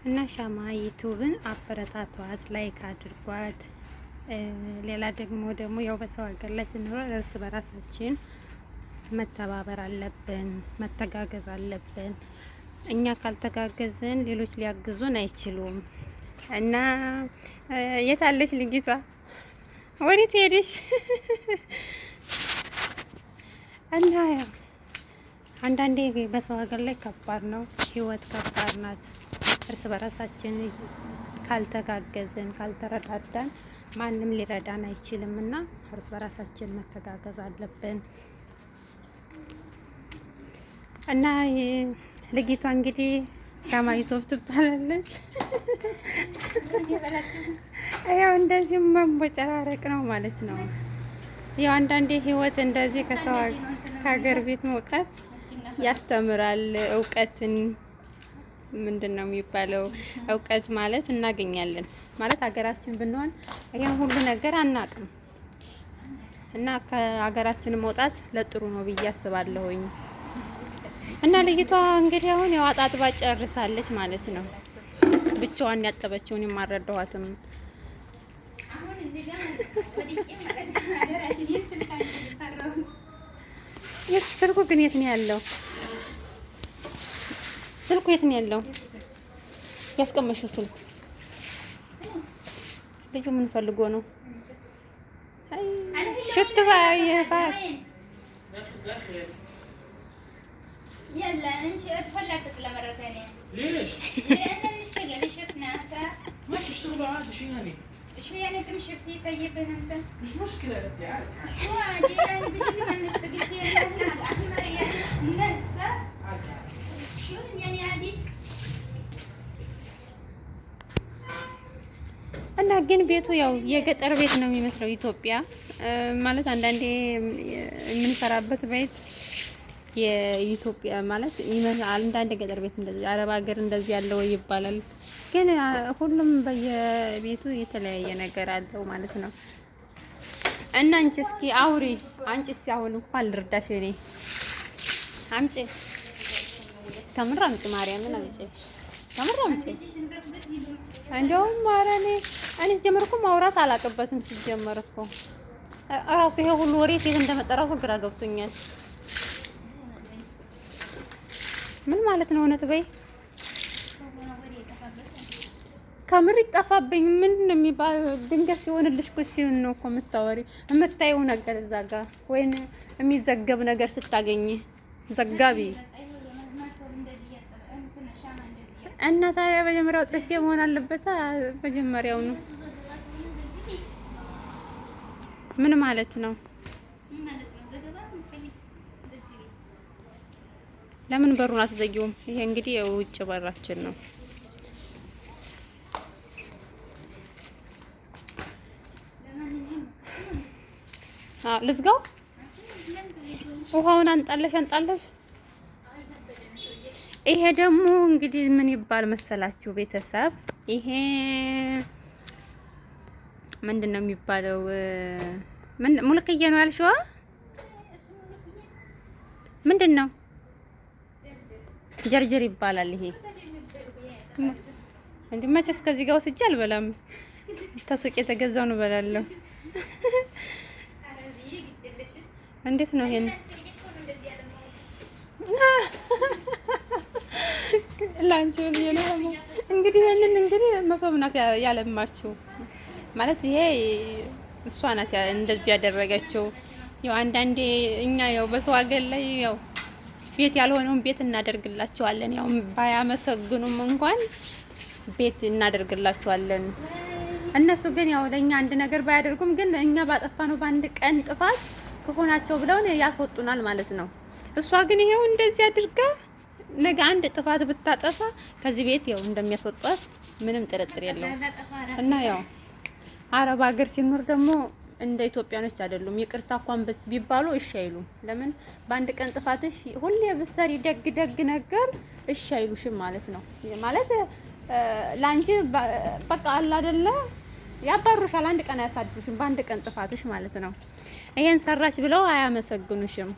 እና ሻማ ዩቱብን አበረታቷት፣ like አድርጓት። ሌላ ደግሞ ያው በሰው ሀገር ላይ ስንኖር እርስ በራሳችን መተባበር አለብን፣ መተጋገዝ አለብን። እኛ ካልተጋገዝን ሌሎች ሊያግዙን አይችሉም። እና የታለች ልጅቷ? ወዴት ሄደሽ? እና ያው አንዳንዴ በሰው ሀገር ላይ ከባድ ነው፣ ህይወት ከባድ ናት። እርስ በራሳችን ካልተጋገዝን ካልተረዳዳን ማንም ሊረዳን አይችልም እና እርስ በራሳችን መተጋገዝ አለብን። እና ልጅቷ እንግዲህ ሻማ ዩቱብ ትባላለች። ያው እንደዚህ መንቦጨራረቅ ነው ማለት ነው። ያው አንዳንዴ ህይወት እንደዚህ ከሰው ከሀገር ቤት መውጣት ያስተምራል። እውቀትን ምንድን ነው የሚባለው? እውቀት ማለት እናገኛለን ማለት ሀገራችን ብንሆን ይሄን ሁሉ ነገር አናቅም እና ከሀገራችን መውጣት ለጥሩ ነው ብዬ አስባለሁኝ። እና ልጅቷ እንግዲህ አሁን ያው አጣጥባ ጨርሳለች ማለት ነው። ብቻዋን ያጠበችውን የማረዳኋትም የት ስልኩ ግን የት ነው ያለው? ስልኩ የት ነው ያለው? ያስቀመሽው ስልኩ ልጁ ምን ፈልጎ ነው? ሽት ባይ يلا نمشي ادخل لا تطلع مرة ثانية. ليش؟ لأن نشتغل شفنا. ماشي اشتغلوا عادي، شو يعني؟ شو يعني تمشي فيه؟ طيب انت مش مشكلة انت عادي. شو عادي يعني بدنا نشتغل فيها نحن احنا يعني الناس. عادي عادي. شو يعني عادي؟ እና ግን ቤቱ ያው የገጠር ቤት ነው የሚመስለው ኢትዮጵያ ማለት አንዳንዴ የምንሰራበት ቤት የኢትዮጵያ ማለት አንዳንድ ገጠር ቤት እንደዚህ አረብ ሀገር እንደዚህ ያለው ይባላል። ግን ሁሉም በየቤቱ የተለያየ ነገር አለው ማለት ነው። እና አንቺ እስኪ አውሪ፣ አንቺ እስኪ አሁን እንኳን ልርዳሽ እኔ አምጪ፣ ከምር አምጪ፣ ማርያምን አምጪ፣ ከምር አምጪ። እንደውም ኧረ እኔ ሲጀመር እኮ ማውራት አላውቅበትም። ሲጀመር እኮ እራሱ ይሄ ሁሉ ወሬ የት እንደመጣ እራሱ ግራ ገብቶኛል። ምን ማለት ነው? እውነት በይ ከምር ይጠፋብኝ። ምንድን ነው የሚባለው? ድንገት ሲሆንልሽ እኮ ሲሆን ነው እኮ የምታወሪ የምታየው ነገር እዛ ጋር ወይን የሚዘገብ ነገር ስታገኝ ዘጋቢ እና ታዲያ መጀመሪያው ጽፌ መሆን አለበት። መጀመሪያው ነው ምን ማለት ነው? ለምን በሩን አትዘጊውም? ይሄ እንግዲህ የውጭ በራችን ነው። አዎ ልዝጋው። ውሃውን አንጣለሽ አንጣለሽ። ይሄ ደግሞ እንግዲህ ምን ይባል መሰላችሁ ቤተሰብ፣ ይሄ ምንድን ነው የሚባለው? ምን ሙልክዬ ነው ያልሽዋ? ምንድን ነው? ጀርጀር ይባላል ይሄ። እንዴ መቼስ ከዚህ ጋር ወስጄ አልበላም። ተሱቅ የተገዛውን እበላለሁ። እንዴት ነው ይሄን ላንቺ ብዬ ነው እንግዲህ። ይሄንን እንግዲህ መሶብ ናት ያለማችው ማለት ይሄ እሷ ናት እንደዚህ ያደረገችው። ያው አንዳንዴ እኛ ያው በሰው ሀገር ላይ ያው ቤት ያልሆነውን ቤት እናደርግላቸዋለን። ያው ባያመሰግኑም እንኳን ቤት እናደርግላቸዋለን። እነሱ ግን ያው ለእኛ አንድ ነገር ባያደርጉም ግን እኛ ባጠፋነው በአንድ ቀን ጥፋት ክፉ ናቸው ብለውን ያስወጡናል ማለት ነው። እሷ ግን ይሄው እንደዚህ አድርጋ ነገ አንድ ጥፋት ብታጠፋ ከዚህ ቤት ያው እንደሚያስወጧት ምንም ጥርጥር የለውም። እና ያው አረብ ሀገር ሲኖር ደግሞ እንደ ኢትዮጵያኖች አይደሉም። ይቅርታ እንኳን ቢባሉ እሺ አይሉም። ለምን በአንድ ቀን ጥፋትሽ ሁሌ ብትሰሪ ደግ ደግ ነገር እሺ አይሉሽም ማለት ነው። ማለት ለአንቺ በቃ አለ አይደለ ያባሩሻል። አንድ ቀን አያሳድሩሽም በአንድ ቀን ጥፋትሽ ማለት ነው። ይሄን ሰራች ብለው አያመሰግኑሽም።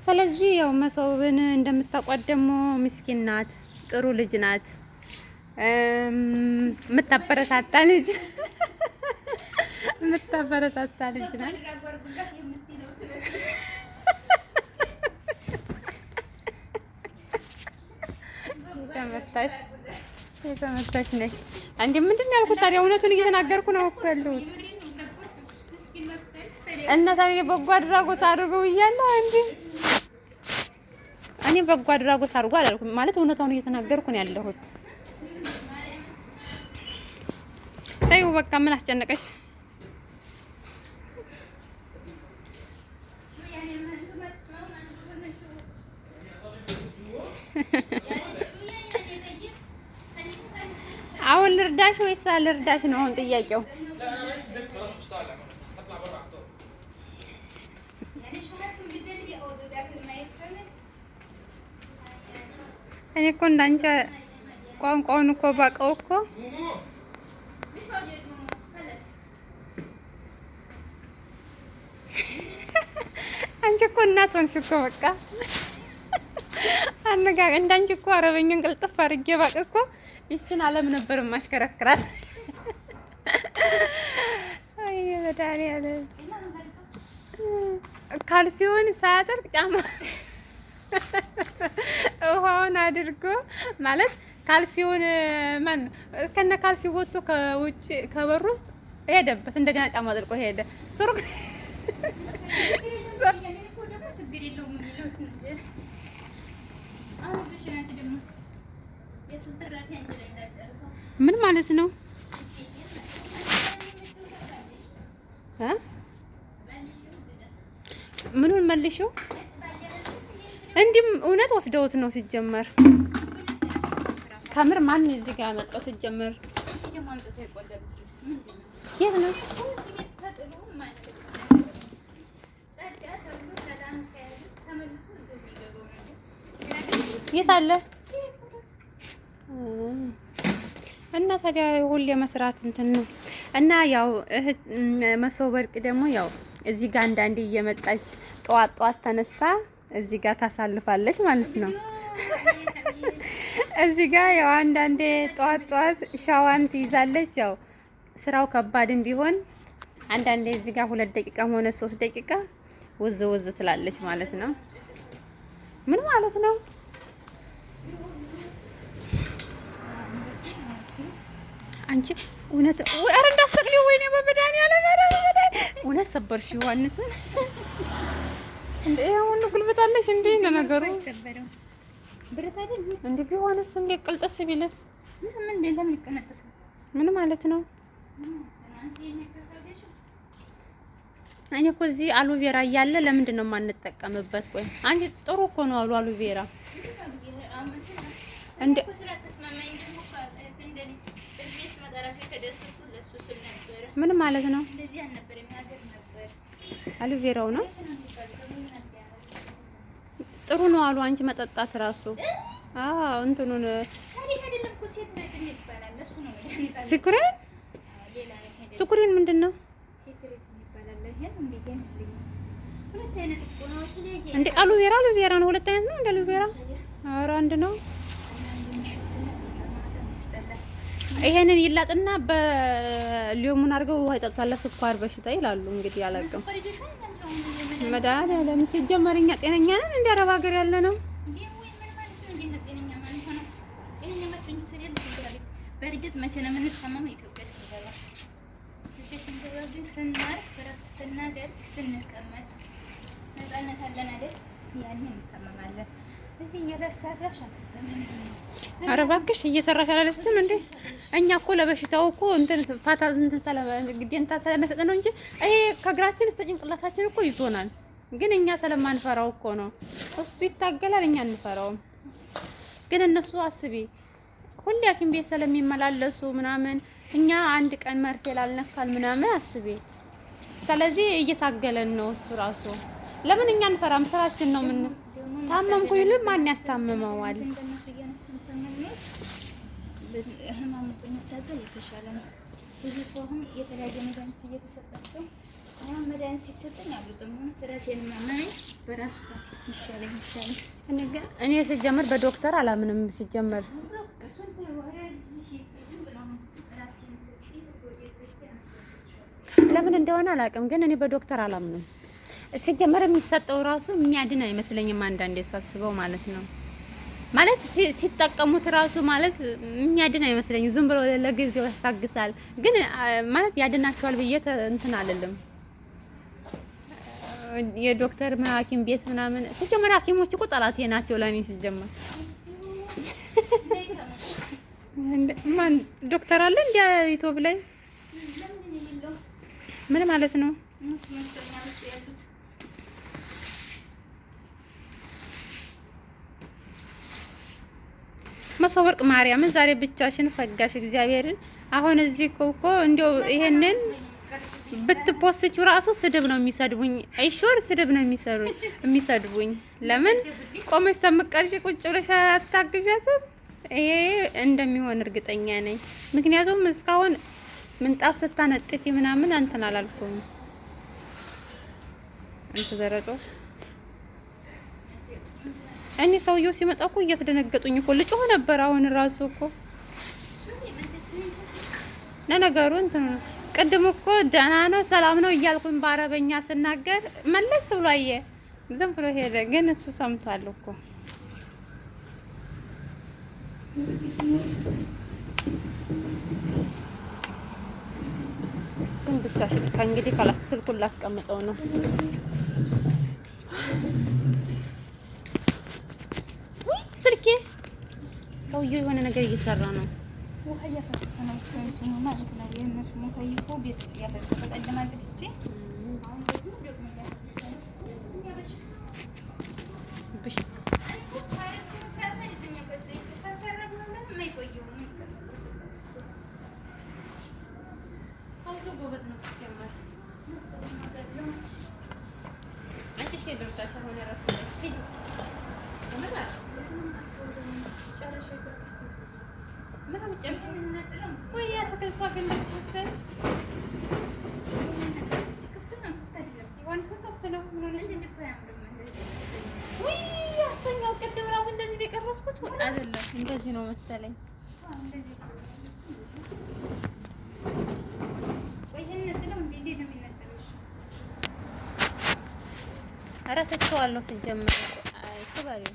ስለዚህ ያው መሶብን እንደምታውቋት ደግሞ ምስኪን ናት፣ ጥሩ ልጅ ናት። የምታበረታታ ልጅ የምታበረታታ ልጅ ናት። የተመታሽ የተመታሽ ነሽ እንዴ? ምንድን ነው ያልኩት ታዲያ? እውነቱን እየተናገርኩ ነው እኮ ያለሁት። እና ታዲያ በጎ አድራጎት አድርገው እያለሁ እንዴ እኔ በጎ አድራጎት አድርጎ አላልኩም ማለት እውነታውን እየተናገርኩ ነው ያለሁት። ተይው በቃ ምን አስጨነቀሽ? አሁን ልርዳሽ ወይስ አልርዳሽ ነው አሁን ጥያቄው። لا انا رايح البيت خلاص مش طالع اطلع برا على طول. እኔ እኮ እንዳንቺ ቋንቋውን እኮ ባውቀው እኮ مومو አንቺ እኮ እናት ሆንሽ እኮ በቃ አነጋ እንዳንቺ እኮ አረበኛን ቅልጥፍ አድርጌ ባውቅ እኮ ይችን ዓለም ነበር የማሽከረክራት። አይ መድኃኒዓለም ካልሲውን ሳያጠርቅ ጫማ ውሃውን አድርጎ ማለት ካልሲውን ማን ከነ ካልሲ ወጥቶ ከውጭ ከበር ውስጥ ሄደበት። እንደገና ጫማ አጥልቆ ሄደ። ስሩ ምን ማለት ነው? ምኑን መልሽው? እንዲህም እውነት ወስደውት ነው ሲጀመር። ከምር ማን እዚህ ጋር ያመጣው ሲጀመር? የት ነው? የት አለ? እና ታዲያ ሁሌ መስራት እንትን ነው። እና ያው እህት መሶብ ወርቅ ደግሞ ያው እዚህ ጋር አንዳንዴ እየመጣች ጠዋት ጠዋት ተነስታ እዚህ ጋር ታሳልፋለች ማለት ነው። እዚህ ጋር ያው አንዳንዴ ጠዋት ጠዋት ሻዋን ትይዛለች። ያው ስራው ከባድም ቢሆን አንዳንዴ እዚህ ጋር 2 ደቂቃም ሆነ 3 ደቂቃ ውዝ ውዝ ትላለች ማለት ነው። ምን ማለት ነው? አንቺ እውነት ኧረ እንዳትሰቅሊው! ወይኔ በመድኃኒዓለም ኧረ በመድኃኒዓለም እውነት ሰበርሽ ዮሐንስን። እንዴ ይሄ ሁሉ ጉልበት አለሽ እንዴ? ለነገሩ እንዴ ቢሆንስ እንዴ ቅልጥስ ቢልስ ምን ማለት ነው? እኔ እኮ እዚህ አሉቬራ እያለ ለምንድን ነው የማንጠቀምበት? ቆይ አንቺ ጥሩ እኮ ነው አሉ አሉቬራ እንደ ምን ማለት ነው? አሉቬራው ነው ጥሩ ነው አሉ። አንቺ መጠጣት ራሱ አዎ እንትኑን ስኩሬን ስኩሬን ምንድን ነው እንደ አሉቬራ አሉቬራ ነው። ሁለት አይነት ነው እንደ አሉቬራ። ኧረ አንድ ነው። ይሄንን ይላጥና በሊዮሙን አድርገው ውሃ ይጠጡታል። ለስኳር በሽታ ይላሉ። እንግዲህ አላውቅም። መድኃኒዓለም ሲጀመር እኛ ጤነኛ ነን? እንደ አረብ ሀገር ያለ ነው። በእርግጥ መቼ ነው የምንታመመው? ኢትዮጵያ ስንገባ። ኢትዮጵያ ስንገባ ግን ስናርፍ፣ እረፍት ስናደርግ፣ ስንቀመጥ ነፃነት አለን አይደል? ያኔ እንታመማለን። እዚህ እየሰራሽ አትታመሚም። ኧረ እባክሽ እየሰራሽ አላለችም እንዴ? እኛ እኮ ለበሽታው እኮ እንትን ፋታ እንትን ግዴታ ስለመሰጠ ነው እንጂ ይሄ ከእግራችን እስከ ጭንቅላታችን እኮ ይዞናል። ግን እኛ ስለማንፈራው እኮ ነው። እሱ ይታገላል፣ እኛ አንፈራውም። ግን እነሱ አስቢ ሁሌ ሐኪም ቤት ስለሚመላለሱ ምናምን እኛ አንድ ቀን መርፌ ላልነካል ምናምን አስቢ። ስለዚህ እየታገለን ነው እሱ ራሱ። ለምን እኛ አንፈራም? ስራችን ነው። ምን ታመምኩ ይሉ ማን ያስታምመዋል? እንደነሱ እያነሳን ከምንወስድ ህመሙ ብንታገል የተሻለ ነው። ብዙ ሰው አሁን የተለያየ መድኃኒት እየተሰጣቸው አሁን መድኃኒት ሲሰጠኝ አልወጣም። እውነት ራሴን ማመመኝ በራሱ ሰዓት ሲሻለኝ ይሻለኝ። እኔ ግን እኔ ሲጀመር በዶክተር አላምንም። ሲጀመር እሱን ወደዚህ ለምን እንደሆነ አላውቅም፣ ግን እኔ በዶክተር አላምንም። ሲጀመር የሚሰጠው ራሱ የሚያድን አይመስለኝም አንዳንዴ ሳስበው ማለት ነው። ማለት ሲጠቀሙት ራሱ ማለት የሚያድን አይመስለኝም። ዝም ብሎ ለጊዜው ያስታግሳል፣ ግን ማለት ያድናቸዋል ብዬ እንትን አልልም። የዶክተር ሐኪም ቤት ምናምን ሲጀመር ሐኪሞች እኮ ጠላቴ ናቸው ለእኔ ሲጀመር። ማን ዶክተር አለ እንዲ ዩቲዩብ ላይ ምን ማለት ነው? መሶብ ወርቅ ማርያምን ዛሬ ብቻሽን ፈጋሽ እግዚአብሔርን። አሁን እዚህ እኮ እንደው ይሄንን ብትፖስችው ራሱ ስድብ ነው የሚሰድቡኝ። አይሾር ስድብ ነው የሚሰድቡኝ። ለምን ቆመሽ ተምቀርሽ ቁጭ ብለሽ አታግዣትም? ይሄ እንደሚሆን እርግጠኛ ነኝ። ምክንያቱም እስካሁን ምንጣፍ ስታነጥፊ ምናምን እንትን አላልኩም። እንትን ዘረጦ እኔ ሰውየው ሲመጣ እኮ እያስደነገጡኝ እኮ ልጮህ ነበር። አሁን ራሱ እኮ ለነገሩ እንትን ነው። ቅድም እኮ ደህና ነው ሰላም ነው እያልኩኝ በአረበኛ ስናገር መለስ ብሎ አየ፣ ዝም ብሎ ሄደ። ግን እሱ ሰምቷል እኮ። ግን ብቻ ከእንግዲህ ካላስ ስልኩን ላስቀምጠው ነው። ውይ ስልኬ፣ ሰውየው የሆነ ነገር እየሰራ ነው። ውሃ እያፈሰሰ ነው እንትኑ ማለት ነው። የእነሱ ሙከይፎ ቤት ውስጥ እያፈሰሰ በቀደም አጽድቼ አሁን ደግሞ ደግሞ እያፈሰሰ ነው። ብሽቅ እኮ ሰርቼ መስራት አይደለም የቆጨኝ፣ ከሰራ በኋላ የማይቆየው ሰውየው ጎበዝ ነው ሲጀመር። አንቺ እሺ ልርዳሽ አሁን እረፍት ላይ ሂጂ። ምን አልጨረስሽም? ወይ አትክልቷ ግን ደስ ስትል የሆነ ክፍት ነው። ምን ሆነሽ ነው? ውይ አስተኛው። ቅድም እራሱ እንደዚህ ነው የቀረስኩት አይደለም፣ እንደዚህ ነው መሰለኝ። እረስቸዋለሁ ሲጀመር። ስበሪው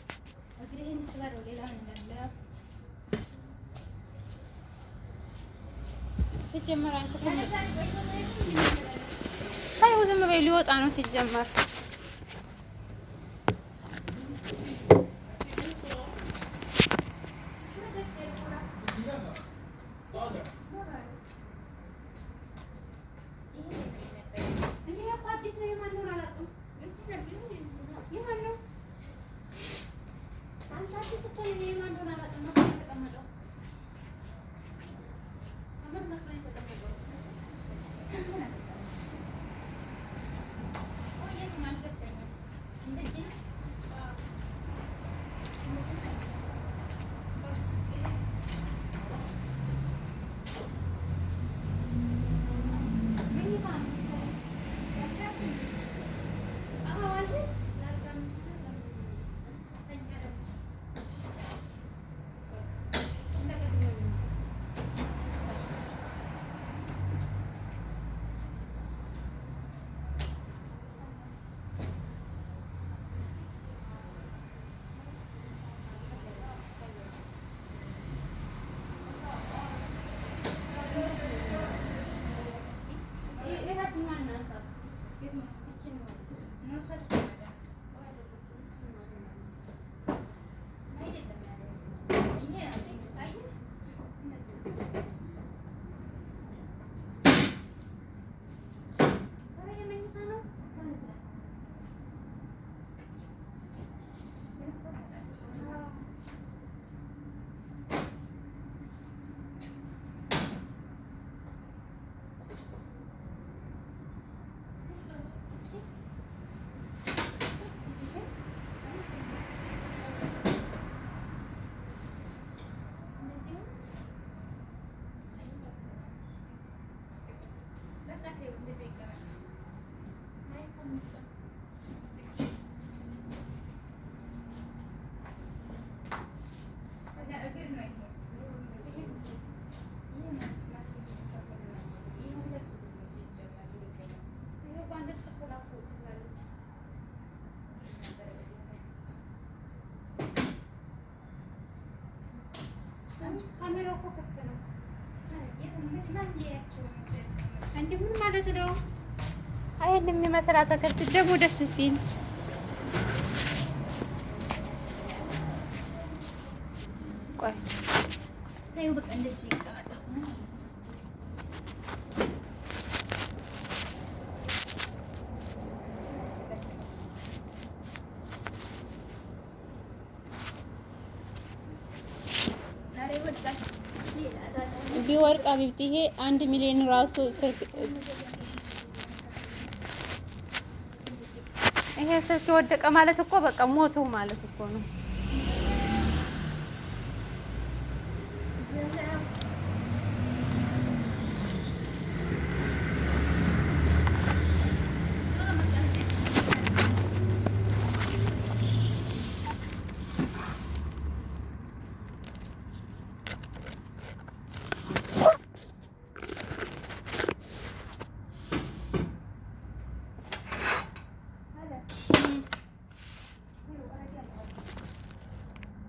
ሲጀመር አንቺ እኮ ታይው ዝም በይ፣ ሊወጣ ነው ሲጀመር። እኮ ክፍት ነው። እንጂ ምን ማለት ነው? ይሄን የሚመስል አትክልት ደግሞ ደስ ሲል ቆይ ተይው በቃ እንደሱ ይቀመጥ። ቢወርቅ አቢብቲ ይሄ 1 ሚሊዮን ራሱ ስልክ፣ ይሄ ስልክ የወደቀ ማለት እኮ በቃ ሞቶ ማለት እኮ ነው።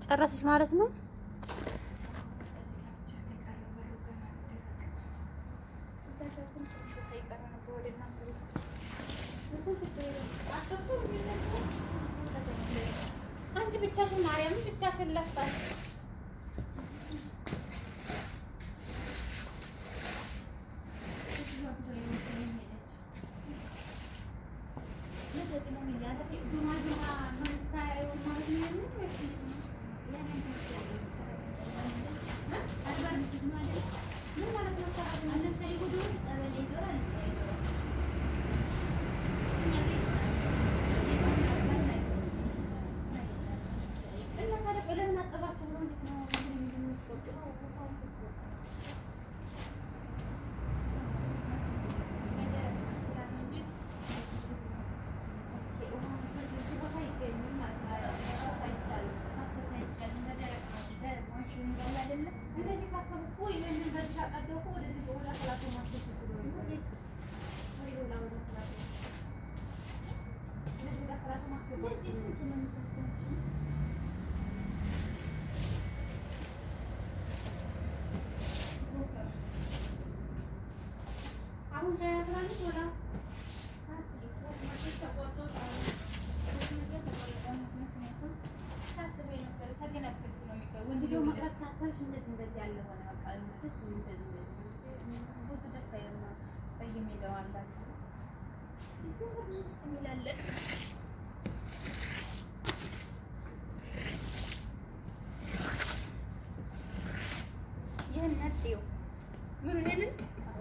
ጨረስሽ ማለት ነው። አንቺ ብቻሽን ማርያምን ብቻሽን ለፋሽ።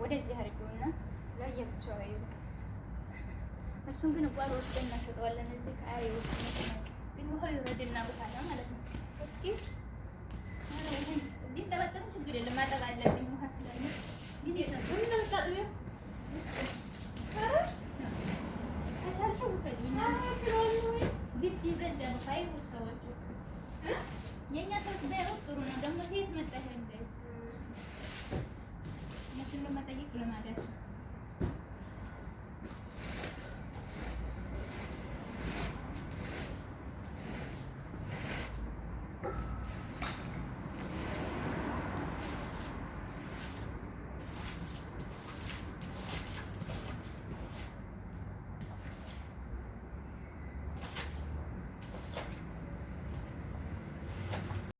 ወደዚህ አድርጊውና ለየብቻው እሱን ግን ጓሮ ወስደን እናሰጠዋለን። እዚህ ግን ውሃው ይውረድና በኋላ ማለት ነው። እስኪ ቢንጠባጠብም ችግር የለም፣ ማጠብ አለብኝ ውሃ ስላለ። ግን ከቻልሽው ውሰጂው። ቢበዛ ሰዎቹ የእኛ ሰዎች ባይወጡ ጥሩ ነው። ደግሞ ከየት መጣ ይሄ እነሱን ለመጠየቅ ለማለት